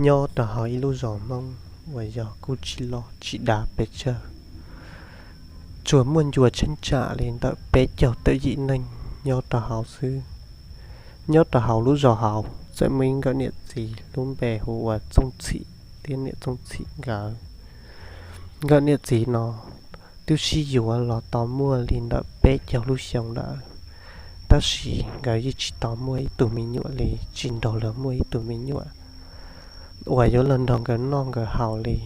nyob rau hauv ib lub zos Hmoob uas yog kuj tsis loj tsis dav pes tsawg, tsuas muaj ncua cheeb tsam li ntawm peb caug tawm yim neeg nyob rau hauv xwb. Nyob rau hauv lub zos hauv txawm muaj ib nkawm niam txiv lub npe hu ua Txooj Txhim thiab niam Txooj Txhim nkawd. Nkawm niam txiv no twb sib yuav los tau muaj li ntawm peb caug lub xyoo lawm, tab sis nkawd yeej tsis tau muaj ib tug me nyuam li, tsis nrog luag muaj ib tug me nyuam. Uas yuav los nrog nkawd noj nkawd haus li.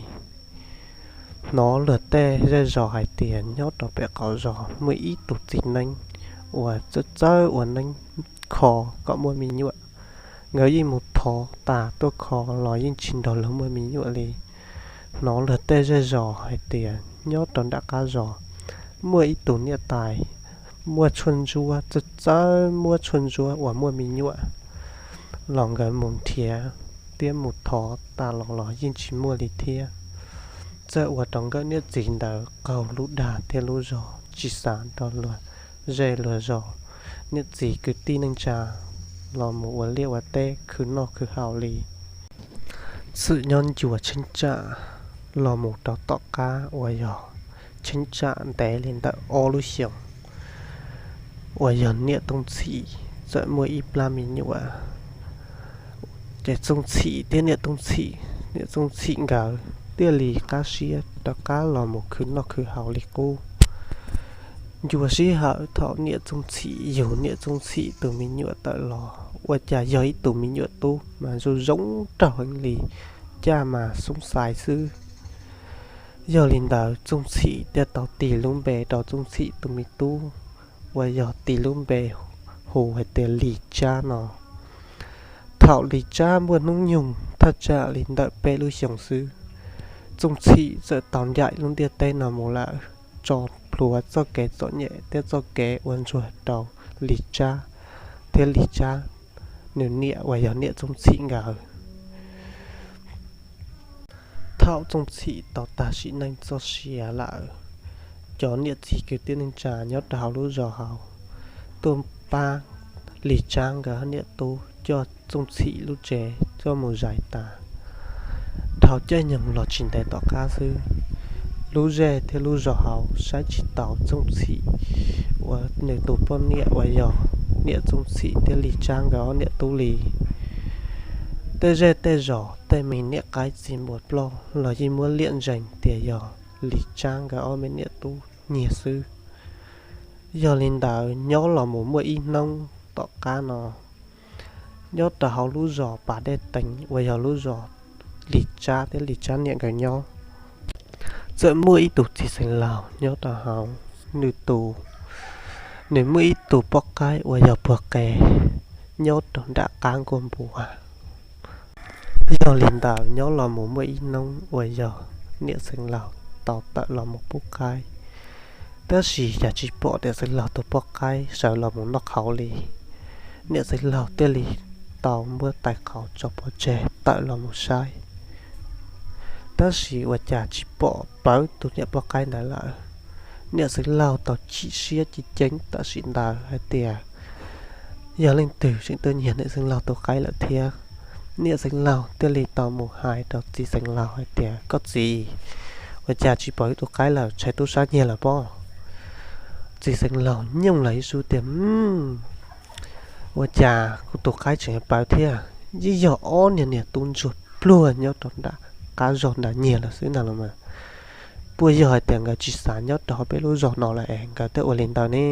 Hnov luag tej zej zos hais tias nyob rau pem qaum zos muaj ib tug txiv neeb uas txawj txawj ua neeb kho kom muaj me nyuam. Nkawd yeej mus thov tas tuaj kho los yeej tsis nrog luag muaj me nyuam li. Hnov luag tej zej zos hais tias nyob rau nram qab zos muaj ib tug niam tais muaj tshuaj ntsuab, txawj txawj muab tshuaj ntsuab uas muaj me nyuam los nkawd mus nrhiav thiab mus thov tas los los yeej tsis muaj li thiab. Txawm ua rau nkawm niam txiv ntawd qaug lub dag thiab lub zog, tsis xav nrog luag zej luag zos, niam txiv kwv tij neej tsa los mus ua liaj ua teb khwv noj khwv haus li. Txawm nyob ncua cheeb tsam los mus rau tom qab uas yog cheeb tsam ntev li ntawm ob lub xyoos uas yog niam Txooj Txhim txawm muaj ib plab me nyuam. Ces Txooj Txhim thiab niam Txooj Txhim, niam Txooj Txhim nkawd thiaj li qab siab rov qab los mus khwv noj khwv haus li qub. Ncua sij hawm thaum niam Txooj Txhim yug niam Txooj Txhim tus me nyuam tawm los ua cas yog ib tug me nyuam tub mas zoo zoo nraug heev li, caj mas xoob xais xwb. Yog li ntawd Txooj Txhim thiaj tau tis lub npe rau Txooj Txhim tus me tub uas yog tis lub npe hu hais tias Lis Tsab no. Thaum Lis Tsab muaj hnub nyoog thaj tsam li ntawm peb lub xyoos xwb, Txooj Txhim txawm tau ncaim lub ntiaj teb no mus lawm, tso plhuav txoj kev txom nyem thiab txoj kev ua ntsuag rau Lis Tsab thiab Lis Tsab nws niam uas yog niam Txooj Txhim nkawd. Thaum Txooj Txhim tau tag sim neej txoj sia lawm, cov niam txiv kwv tij neej tsa nyob rau hauv lub zos hauv tuaj pab Lis Tsab nkawd niam tub coj Txooj Txhim lub tsev coj mus zais tas. Dhau caij nyoog los tsis ntev tom qab xwb, lub zej thiab lub zos hauv saib tsis taus Txooj Txhim uas nws tus poj niam uas yog niam Txooj Txhim thiab Lis Tsab nkawd ob niam tub li. Tej zej tej zos tej me niam qaib txiv npua ploj los yeej muab liam ntsees tias yog Lis Tsab nkawd ob me niam tub nyiag xwb. Yog li ntawd nyob los mus muaj ib hnub tom qab no, nyob rau hauv lub zos Pas Dej Teev uas yog lub zos Lis Tsab thiab Lis Tsab niam nkawd nyob, txawm muaj ib tug txiv xeev laus nyob rau hauv, nws tus, nws muaj ib tug poj qaib uas yog puag qe nyob rau nram qab nkuaj npua. Yog li ntawd nyob los mus muaj ib hnub uas yog niam xeev laus tau tawm los mus pub qaib, tab sis cas tsis pom niam xeev laus tus poj qaib sawv los mus noj qhauv li. Niam xeev laus thiaj li tau muab tais qhauv tso pov tseg tawm los mus saib, tab sis ua cas tsis pom plawv tus niam poj qaib ntawd lawm. Niam xeev laus tau chim siab ceev ceev tam sim ntawd hais tias yog leej twg tseem tuaj nyiag niam xeev laus tus qaib lawm thiab. Niam xeev laus thiaj li tau mus hais rau txiv xeev laus hais tias, koj txiv, ua cas tsis pom wb tus qaib lawm, tsam tub sab nyiag lawm pob? Txiv xeev laus nyooj lawm ib sub tias, ua cas kuv tus qaib tseem plawv thiab? Yeej yog ob niag niag tub ntsuag pluag nyob rau nram qab zog nrad nyiag lawm xwb ntag los mas. Puas yog hais tias nkawd tsis xav nyob rau hauv peb lub zos no lawm es nkawd thiaj ua li ntawd ne?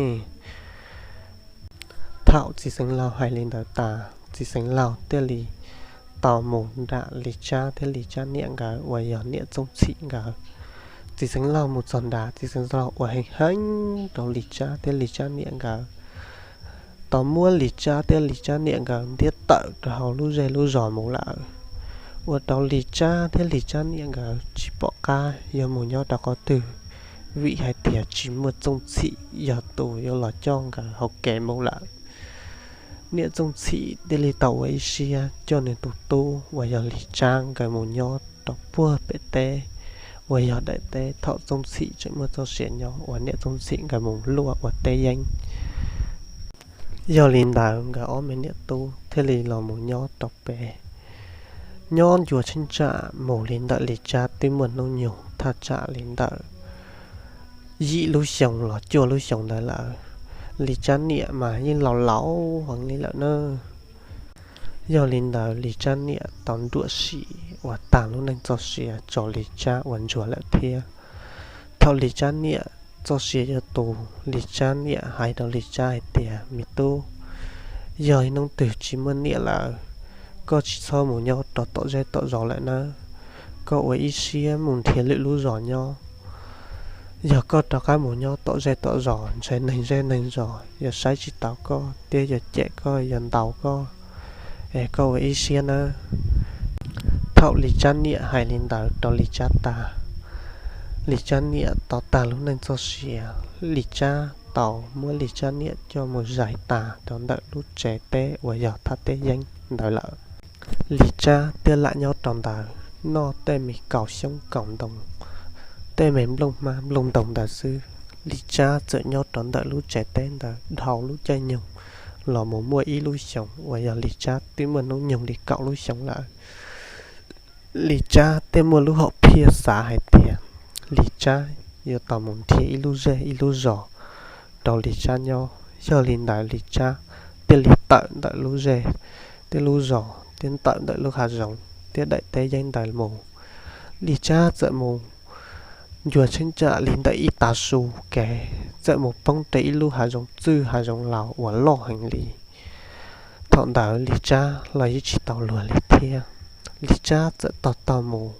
Thaum txiv xeev laus hais li ntawd tas, txiv xeev laus thiaj li tau mus nram Lis Tsab thiab Lis Tsab niam nkawd uas yog niam Txooj Txhim nkawd. Txiv xeev laus mus txog nrad, txiv xeev laus ua heev heev rau Lis Tsab thiab Lis Tsab niam nkawd, tau muab Lis Tsab thiab Lis Tsab niam nkawd ntiab tawm rau hauv lub zej lub zos mus lawm. Ua rau Lis Tsab thiab Lis Tsab niam nkawd tsis pom qab yuav mus nyob rau qhov twg, vim hais tias tsis muaj Txooj Txhim yog tus yuav los coj nkawd hauv kev mus lawm. Niam Txooj Txhim thiaj li tau ua ib siab coj nws tus tub uas yog Lis Tsab nkawd mus nyob rau puag pem teb uas yog daim teb thaum Txooj Txhim tseem muaj txoj sia nyob uas niam Txooj Txhim nkawd mus luaj ua teb yeeb. Yog li ntawd nkawd ob me niam tub thiaj li los mus nyob rau pem. Nyob ncua cheeb tsam mus li ntawm Lis Tsab twb muaj hnub nyoog thaj tsam li ntawm yim lub xyoo los cuaj lub xyoo ntawd lawm. Lis Tsab niam mas yeej laus laus heev li lawm na. Yog li ntawd Lis Tsab niam tau nruam sim uas tag lub neej txoj sia tso Lis Tsab ua ntsuag lawm thiab. Thaum Lis Tsab niam txoj sia yuav tu, Lis Tsab niam hais rau Lis Tsab hais tias, me tub, yog ib hnub twg tsis muaj niam lawm, koj tsis txhob mus nyob rau tom zej tom zos lawm nawb. Koj ua ib siab mus nrhiav lwm lub zos nyob. Yog koj rov qab mus nyob tom zej tom zos, ntshe neeg zej neeg zos yuav saib tsis taus koj thiab yuav cem koj yuav ntaus koj, es koj ua ib siab nawb. Thaum Lis Tsab niam hais li ntawd rau Lis Tsab tas, Lis Tsab niam tau tag lub neej txoj sia. Lis Tsab tau muab Lis Tsab niam coj mus zais tas rau ntawm lub tsev teb uas yog thaj teb yeeb ntawd lawm. Lis Tsab thiaj lam nyob rau ntawd noj tej me kaus xyoob kaus ntoo, tej me nplooj hmab nplooj ntoo ntawd xwb. Lis Tsab txawm nyob rau ntawm lub tsev teb ntawd dhau lub caij nyoog los mus muaj ib lub xyoos uas yog Lis Tsab twb muaj hnub nyoog li kaum lub xyoos lawm. Lis Tsab thiaj muaj lub hom phiaj xav hais tias Lis Tsab yuav tau mus nrhiav ib lub zej ib lub zos rau Lis Tsab nyob. Yog li ntawd Lis Tsab thiaj li tawm ntawm lub zej thiab lub zos thiab tawm ntawm lub hav zoov thiab daim teb yeeb ntawd mus. Lis Tsab txawm mus ncua cheeb tsam li ntawm ib tav su kev, txawm mus poob rau ib lub hav zoov txwj hav zoov laus uas loj heev li. Thaum ntawd Lis Tsab los yeej tsis tau luag li thiab. Lis Tsab txawm taug taug mus,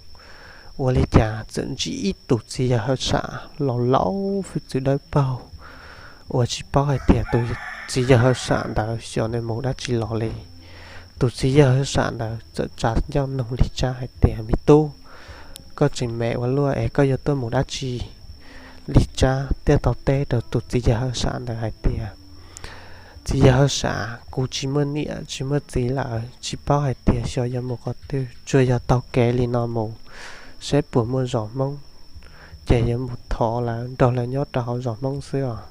ua li cas txawm ntsib ib tus txiv yawg hawj sam laus laus hwj txwv dawb paug, uas tsis paub hais tias tus txiv yawg hawj sam ntawd xyov nws mus dab tsi los li. Tus txiv yawg hawj sam ntawd txawm tsa ncauj nug Lis Tsab hais tias, me tub, koj tseem me ua luaj es koj yuav tuaj mus dab tsi? Lis Tsab thiaj tau teb rau tus txiv yawg hawj sam ntawd hais tias, txiv yawg hawj sam, kuv tsis muaj niam tsis muaj txiv lawm, tsis paub hais tias xyov yuav mus qhov twg, tsuas yog taug kev li no mus saib puas muaj zos Hmoob, ces yuav mus thov lawv nrog lawv nyob rau hauv zos Hmoob xwb os.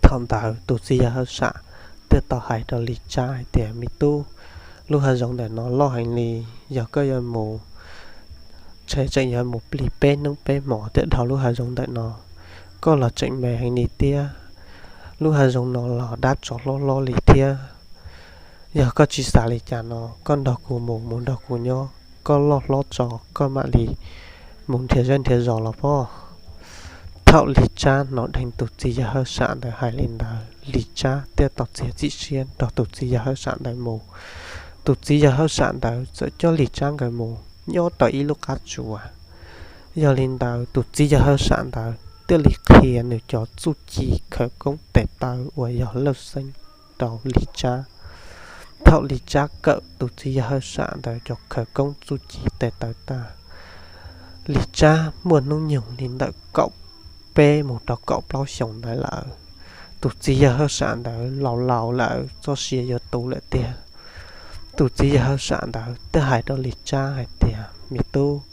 Thaum ntawd tus txiv yawg hawj sam thiaj tau hais rau Lis Tsab hais tias, me tub, lub hav zoov ntawm no loj heev li, yog koj yuav mus, ntshe tseem yuav mus plig peb hnub peb hmos thiaj dhau lub hav zoov ntawm no. Koj los tseem me heev li thiab, lub hav zoov no los dab tsov hlob hlob li thiab. Yog koj tsis xav li cas no, koj nrog kuv mus, mus nrog kuv nyob, koj loj hlob tso koj mam li mus nrhiav zej nrhiav zos los pob. Thaum Lis Tsab hnov dheev tus txiv yawg hawj sam ntawd hais li ntawd, Lis Tsab thiaj tau txiav txim siab nrog tus txiv yawg hawj sam ntawd mus. Tus txiv yawg hawj sam ntawd txawm coj Lis Tsab nkawd mus nyob rau ib lub qab tsuas. Yog li ntawd tus txiv yawg hawj sam ntawd thiaj li qhia nws cov txuj ci khawv koob tes taw uas yog lawj xeeb rau Lis Tsab. Thaum Lis Tsab kawm tus txiv yawg hawj sam ntawd cov khawv koob txuj ci tes taw tag, Lis Tsab muaj hnub nyoog li ntawm kaum peb mus rau kaum plaub xyoos ntawd lawm. Tus txiv yawg hawj sam ntawd laus laus lawm, txoj sia yuav tu lawm tiag. Tus txiv yawg hawj sam ntawd thiaj hais rau Lis Tsab hais tias, me tub,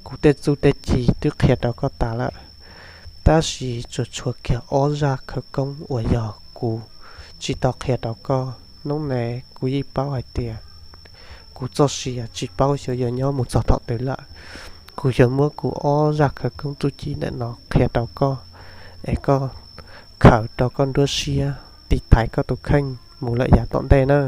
kuv tej txuj tej ci twb qhia rau koj tas lawm, tab sis tsuas tshuav kiag ob zaj khawv koob uas yog kuv tsis tau qhia rau koj. Hnub no kuv yeej paub hais tias kuv txoj sia tsis paub xyov yuav nyob mus txog thaum twg lawm. Kuv yuav muab kuv ob zaj khawv koob txuj ci ntawm no qhia rau koj, es koj khaws rau koj nruab siab tiv thaiv koj tus kheej mus lawm yav tom ntej na.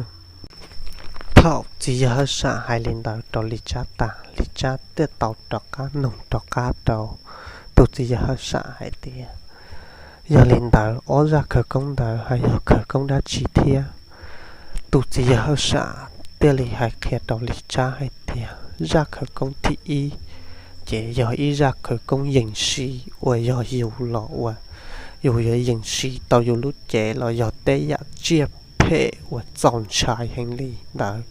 Thaum txiv yawg hawj sam hais li ntawd rau Lis Tsab tas, Lis Tsab thiaj tau rov qab nug rov qab rau tus txiv yawg hawj sam hais tias, yog li ntawd ob zaj khawv koob ntawd ho yog khawv koob dab tsi thiab? Tus txiv yawg hawj sam thiaj li hais qhia rau Lis Tsab hais tias zaj khawv koob thib ib ces yog ib zaj khawv koob yees siv uas yog yus los uas yus yuav yees siv tau yus lub cev los yog tej yam tsiaj phem uas txaus ntshai heev li ntawd.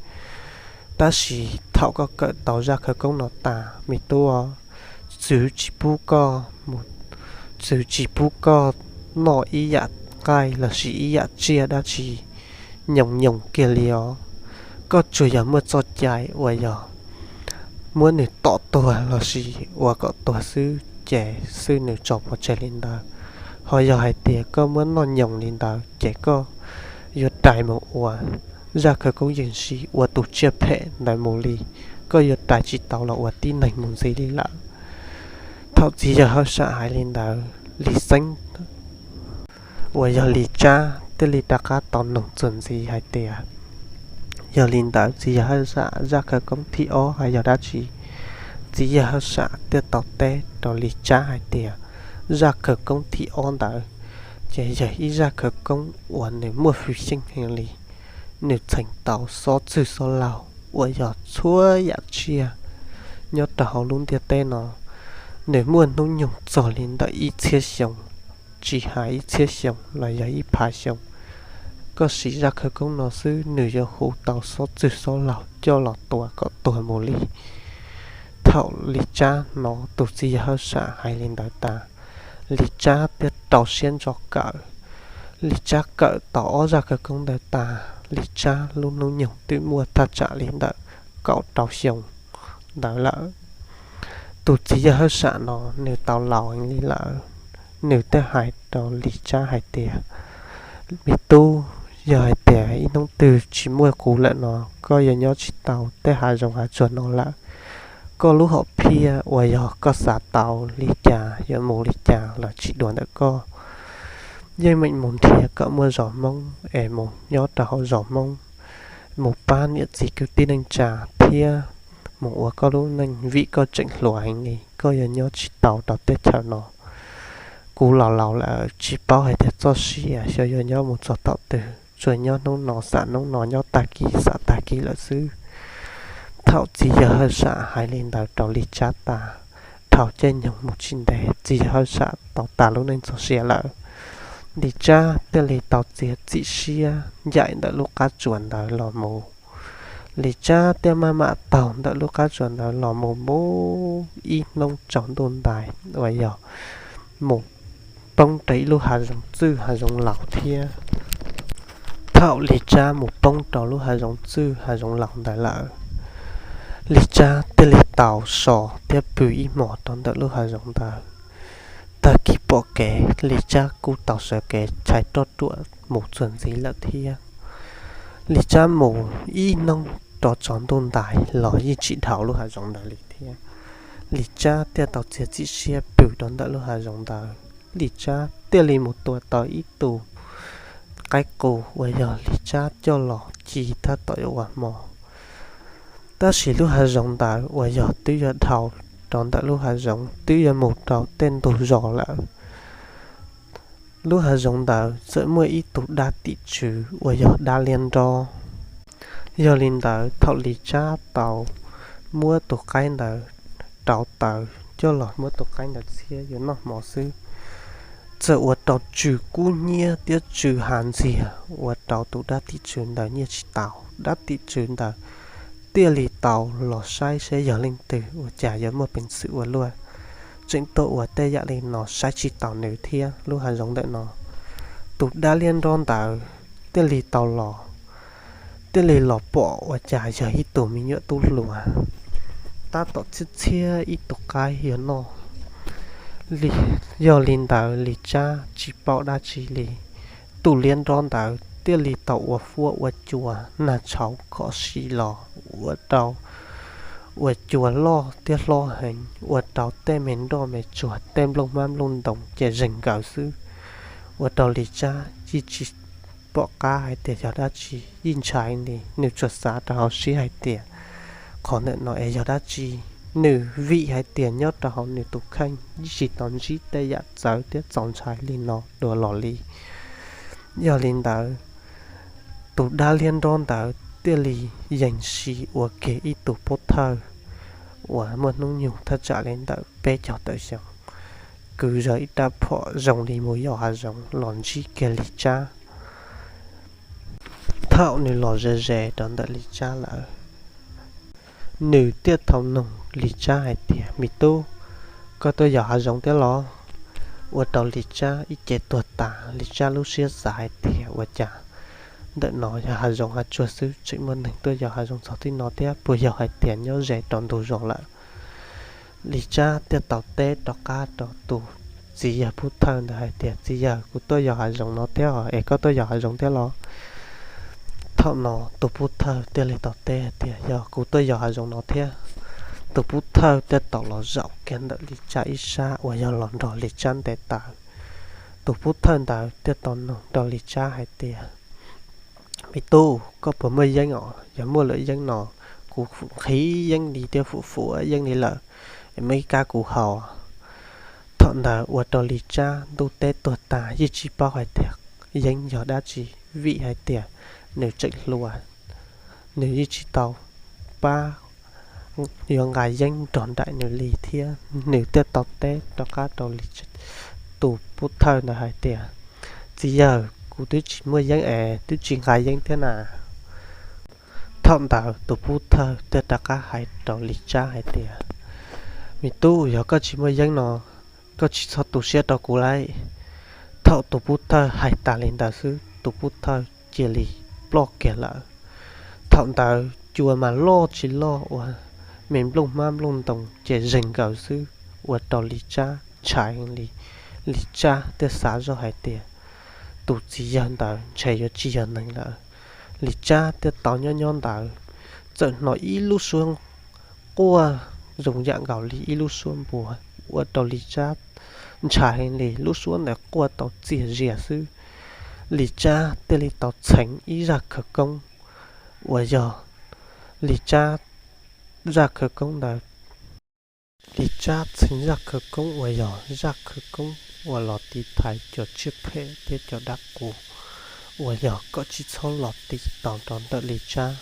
Tab sis thaum koj kawm tau zaj khawv koob no tas, me tub, txwv tsis pub koj mus, txwv tsis pub koj noj ib yam nqaij lossis ib yam tsiaj dab tsi nyoos nyoos kiag li os. Koj tsuas yog muaj txoj cai uas yog muab nws tom tuag lossis ua kom tuag xwb ces xwb nws tso pov tseg li ntawd. Ho yog hais tias koj muab noj nyoos li ntawd ces koj yuav rais mus ua zaj khawv koob yeej siv ua tus tsiaj phem ntawd mus li, koj yuav rais tsis tau los ua tib neeg mus ntxiv li lawm. Thaum txiv yawg Hawj Sam hais li ntawd, Lis Xeeb uas yog Lis Tsab thiaj li rov qab tau noog txuas ntxiv hais tias, yog li ntawd txiv yawg Hawj Sam, zaj khawv koob thib ob hais yog dab tsi? Txiv yawg Hawj Sam thiaj tau teb rau Lis Tsab hais tias, zaj khawv koob thib ob ntawd ces yog ib zaj khawv koob uas nws muaj hwj xyeeb heev li. Nws txheem tau xob txwg xob laug uas yog txhua yam tsiaj nyob rau hauv lub ntiaj teb no, nws muaj hnub nyoog txog li ntawm ib txhiab xyoo, tsis hais ib txhiab xyoo los yog ib phav xyoo. Koj siv zaj khawv koob no xwb nws yuav hu tau xob txwg xob laug coj los tua kom tuag mus li. Thaum Lis Tsab hnov tus txiv yawg Hawj Sam hais li ntawd tas, Lis Tsab thiaj rau siab ntso kawm. Lis Tsab kawm tau ob zaj khawv koob ntawd tas, Lis Tsab lub hnub nyoog twb muaj thaj tsam li ntawm kaum rau xyoo ntawd lawm. Tus txiv yawg Hawj Sam no nws tau laus heev li lawm, nws thiaj hais rau Lis Tsab hais tias, me tub, yog hais tias ib hnub twg tsis muaj kuv lawm no, koj yuav nyob tsis tau tej hav zoov hav tsuag no lawm. Koj lub hom phiaj uas yog koj xav tau li cas yuav mus li cas los tsis dua ntawm koj. Yeej meem mus nrhiav kom muaj zos Hmoob es mus nyob rau hauv zos Hmoob, mus pab niam txiv kwv tij neej tsa thiab mus ua koj lub neej vim koj tseem hluas heev li, koj yuav nyob tsis tau rau teb chaws no. Kuv los laus lawm tsis paub hais tias txoj sia xyov yuav nyob mus txog thaum twg, tsuas nyob hnub no xav hnub no, nyob tag kis xav tag kis lawm xwb. Thaum txiv yawg Hawj Sam hais li ntawd rau Lis Tsab tas, dhau caij nyoog mus tsis ntev txiv yawg Hawj Sam tau tas lub neej txoj sia lawm. Lis Tsab thiaj li tau txiav txim siab ncaim ntawm lub qab tsuas ntawd los mus. Lis Tsab thiaj maj mam taug ntawm lub qab tsuas ntawd los mus mus ib hnub tsaus ntuj ntais uas yog mus poob rau ib lub hav zoov txwj hav zoov laus thiab. Thaum Lis Tsab mus poob rau lub hav zoov txwj hav zoov laus ntawd lawm, Lis Tsab thiaj li tau so thiab pw ib hmos rau ntawm lub hav zoov ntawd. Tag kis pom kev, Lis Tsab kuj tau sawv kev chais roj ruam mus txuas ntxiv lawm thiab. Lis Tsab mus ib hnub rov tsaus ntuj ntais los yeej tsis dhau lub hav zoov ntawd li thiab. Lis Tsab thiaj tau txiav txim siab pw rau ntawm lub hav zoov ntawd. Lis Tsab thiaj li mus tua tau ib tug qaib qus uas yog Lis Tsab coj los ci tab tom yuav ua hmo. Tab sis lub hav zoov ntawd uas yog twb yuav dhau rau ntawm lub hav zoov twb yuav mus rau tej ntug zos lawm. Lub hav zoov ntawd txawm muaj ib tug dab tim tswv uas yog dab liab nrob. Yog li ntawd thaum Lis Tsab tau muab tus qaib ntawd rauv taws coj los muab tus qaib ntawd txhiab yuav noj hmo xwb, txawm ua rau tsw kub hnyiab thiab tsw hav ntxiag ua rau tus dab tim tswv ntawd nyiaj tsis tau. Dab tim tswv ntawd thiaj li tau los saib seb yog leej twg ua cas yuav muaj peev xwm ua luaj tseem tuaj ua tej yam li no saib tsis taus nws thiab lub hav zoov ntawm no. Tus dab liab nrob ntawd thiaj li tau los, thiaj li los pom ua cas yog ib tug me nyuam tub hluas tab tom txhiab txhiab ib tug qaib yuav noj. Yog li ntawd Lis Tsab tsis paub dab tsi li. Tus liab nrob ntawd thiaj li tau ua fuab ua cua nag tshauv khov si los ua rau ua cua loj thiab hlob heev, ua rau tej me nroj me tsuag tej nplooj hmab nplooj ntoos ces zeeg nkaws xwb, ua rau Lis Tsab yeej tsis pom qab hais tias yog dab tsi, yeej ntshai li. Nws tsuas xav rau hauv siab hais tias qhov ntawm no es yog dab tsi, nws vim hais tias nyob rau hauv nws tus kheej yeej tsis tau ntsib tej yam txawv thiab txaus ntshai li no dua los li. Yog li ntawd, tus dab liab nrob ntawd thiaj li yees si ua kiag ib tug pov thawj uas muaj hnub nyoog thaj tsam li ntawm peb caug tawm xyoo, kwv zawg ib rab phom zoo li mus yos hav zoov los ntsib kiag Lis Tsab. Thaum nws los ze ze rau ntawm Lis Tsab lawm, nws thiaj tau noog Lis Tsab hais tias, me tub, koj tuaj yos hav zoov thiab los? Ua rau Lis Tsab ib ce tuag tas. Lis Tsab lub siab xav hais tias ua cas ntawm no yog hav zoov hav tsuag xwb tseem muaj neeg tuaj yos hav zoov txog tib no thiab, puas yog hais tias nyob ze rau ntug zos lawm? Lis Tsab thiaj tau teb rov qab rau tus txiv yawg pov thawj ntawd hais tias, txiv yawg, kuv tuaj yos hav zoov no thiab os, es koj tuaj yos hav zoov thiab los? Thaum no tus pov thawj thiaj li tau teb hais tias, Yog kuv tuaj yos hav zoov no thiab. Tus pov thawj thiaj tau los zaum kiag ntawm Lis Tsab ib sab uas yog los nrog Lis Tsab ntes taws. Tus pov thawj ntawd thiaj tau nug rau Lis Tsab hais tias, Me tub, koj puas muaj yeeb os? Yog muaj lwm yeeb no, kuv nqhis yeeb li thiab fuam fuam yeeb li lawm, es muab ib kab kuv haus. Thaum ntawd ua rau Lis Tsab ntuj teb tuag tas, yeej tsis paub hais tias yeeb yog dab tsi, vim hais tias nws tseem hluas, nws yeej tsis tau pab yuav nqa yeeb nrog nraim nws li thiab. Nws thiaj tau teb rov qab rau Lis, tus pov thawj ntawd hais tias, Txiv yawg, kuv twb tsis muaj yeeb es twb tsis nqa yeeb thiab na. Thaum ntawd tus pov thawj thiaj rov qab hais rau Lis Tsab hais tias, Me tub, yog koj tsis muaj yeeb no, koj tsis txhob tu siab rau kuv lauj. Thaum tus pov thawj hais tas li ntawd xwb, tus pov thawj cia li ploj kiag lawm. Thaum ntawd cua mas loj tsis loj ua, me nplooj hmab nplooj ntoos ces zeeg nkaus xwb, ua rau Lis Tsab ntshai li. Lis Tsab thiaj xav zoj hais tias, Tus txiv yawg ntawd ntshe yuav tsis yog neeg lawm. Lis Tsab thiaj tau nyob nyob ntawd, txawm hnov ib lub suab quaj zoo yam nkaus li ib lub suab npua, ua rau Lis Tsab ntshai li. Lub suab ntawd quaj tau txias zias xwb, Lis Tsab thiaj li tau txheev ib zaj khawv koob uas yog Lis Tsab zaj khawv koob ntawd. Lis Tsab txheev zaj khawv koob uas yog zaj khawv koob uas los tiv thaiv cov tsiaj phem thiab cov dab qus uas yog kom tsis txhob los tiv tau rau ntawm Lis Tsab.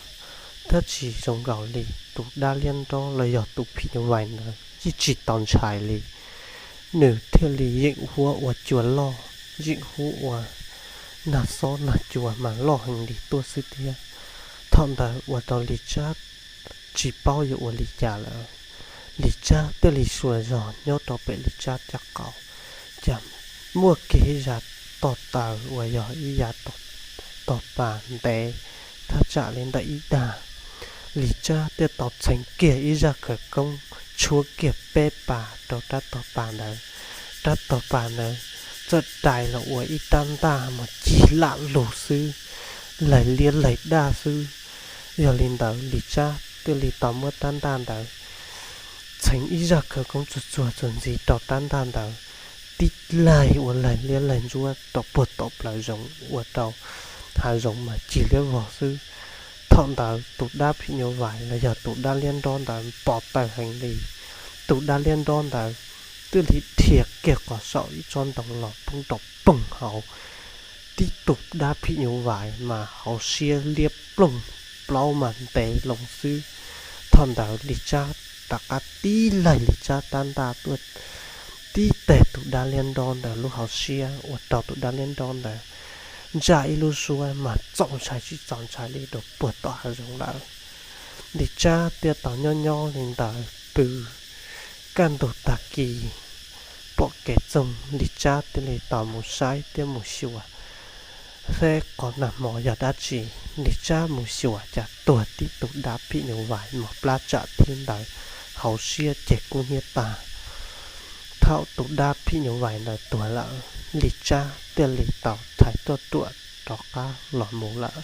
Tab sis zoo nkaus li tus dab liab nrob los yog tus phim nyuj vais ntawd yeej tsis tau ntshai li. Nws thiaj li yeem huab ua cua loj, yeem huab ua nag xob nag cua mas loj heev li tuaj xwb thiab. Thaum ntawd ua rau Lis Tsab tsis paub yuav ua li cas lawm. Lis Tsab thiaj li xuas zog nyob rau pem Lis Tsab caj qaum, cas muaj kiag ib yav tog taws uas yog ib yav tog pas ntev thaj tsam li ntawm ib dag. Lis Tsab thiaj tau txheev kiag ib zaj khawv koob tshuab kiag peb pas rau rab tog pas ntawd. Rab tog pas ntawd txawm rais los ua ib rab ntaj mas cig lam lug xwb, laig liab laig daj xwb. Yog li ntawd Lis Tsab thiaj li tau muab rab ntaj ntawd txheev ib zaj khawv koob txuag txuag txuag ntxiv rau rab ntaj ntawd, tib laig ua laig liab laig ntsuab rau puag tom plawv zoov ua rau hav zoov mas cig liab vog xwb. Thaum ntawd tus dab phim nyuj vais los yog tus dab liab nrob ntawd npau taws heev li. Tus dab liab nrob ntawd twb li dhia kiag qhov saum ib tsob ntoo los poob rau poog hauv. Tib tus dab phim nyuj vais mas hauv siab liab ploog, plaub mas ntev loo xwb. Thaum ntawd Lis Tsab rov qab tib laig Lis Tsab rab ntaj tuaj tib teg tus dab liab nrob ntawd lub hauv siab ua rau tus dab liab nrob ntawd ntsaj ib lub suab mas txaus ntshai tsis txaus ntshai li rau puag tom hav zoov lawm. Lis Tsab thiaj tau nyob nyob li ntawd pw. Kaj ntug tag kis pom kev txoog, Lis Tsab thiaj li tau mus saib thiab mus xyuas seb qhov nag hmo yog dab tsi. Lis Tsab mus xyuas cas tuag tib tus dab phim nyuj vais mos plab tsam thib ntawd, hauv siab ces kub hnyiab tag. Thaum tus dab phim nyuj vais ntawd tuag lawm, Lis Tsab thiaj li tau thaiv tuaj ruam rov qab los mus lawm.